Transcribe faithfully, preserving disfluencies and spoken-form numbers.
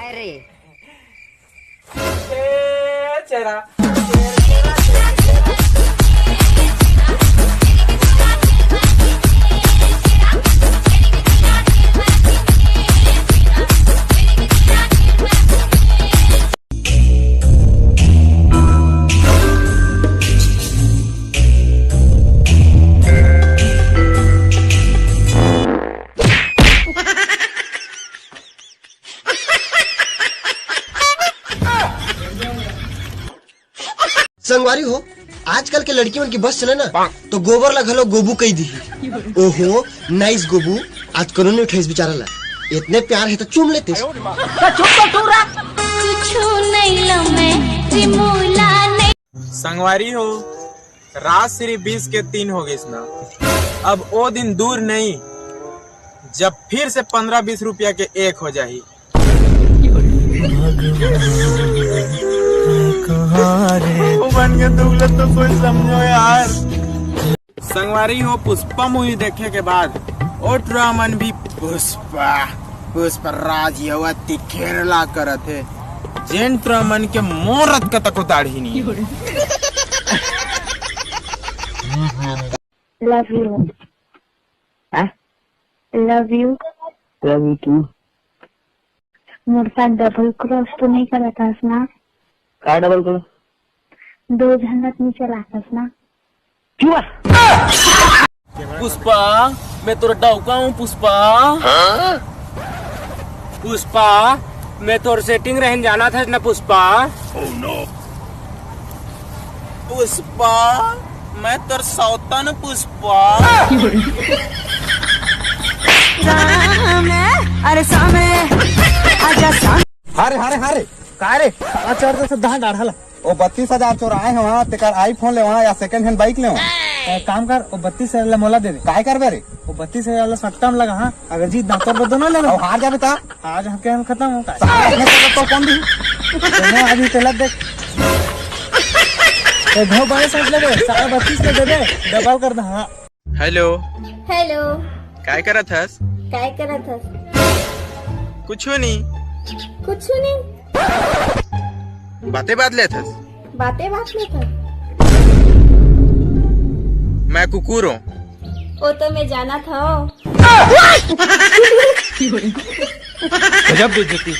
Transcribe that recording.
अरे। संगवारी हो, आजकल के लड़की मन की बस चले ना, तो गोबर ला घलो गोबू कही दी। ओहो, नाइस गोबू। आज कोनो नहीं उठाइस बेचारा ला। इतने प्यार है तो चूम लेते। तो चुप तो तू रह। कुछु नहीं लो मैं, रिमूला नहीं। संगवारी हो, रात श्री बीस के तीन हो गइस ना। अब ओ दिन दूर नहीं, जब फिर से पन्द्रह बीस रुपया के एक हो जाही। भगवान के दुख ल तो कोई समझो यार। संगवारी हो, पुष्पा मूवी देखे के बाद ओ टुरा मन भी पुष्पा, पुष्पराज यवा तिखेरला करत हे। जेन टुरा मन के मोरत कतक उतारही नहीं। Love you। हाँ? Love you। Love you too। मोर साथ double cross तो नहीं करत हस ना? का double cross? दो झन ला नीचे लाथस ना? चुप। पुष्पा, मैं तोर डौका हूँ पुष्पा। पुष्पा, मैं तोर setting रहन जाना था ना पुष्पा। पुष्पा, मैं तोर सौतन पुष्पा। अरे सामने आजा सामने। हारे, हारे, हारे। का रे? साला चोर तो धान डाढ़ल। ओ बत्तीस हजार चोराए हवा, तेकर iPhone लेवा या second hand bike लेवा। ए, काम कर, ओ बत्तीस हजार ला मोला दे दे। काय करबे रे? ओ बत्तीस हजार ला सट्टा में लगा, हाँ। अगर जीत ना, तो दोनों ले ले। अउ हार जाबे ता? आज हम खेल खत्म हो का? साला अपने तरफ तो कौन दी? दोनों आज ही चलत देख। ए, घो बाईस आज लगे, साला बत्तीस के दे दे, double कर दे, हाँ। Hello। Hello। काय करत हस? काय करत हस? कुछू नहीं। कुछू नहीं। बातें बात लेत हस? बातें बात लेत हस? मैं कुकुर हूँ। वो तो मैं जाना था। गजब बेइज्जती।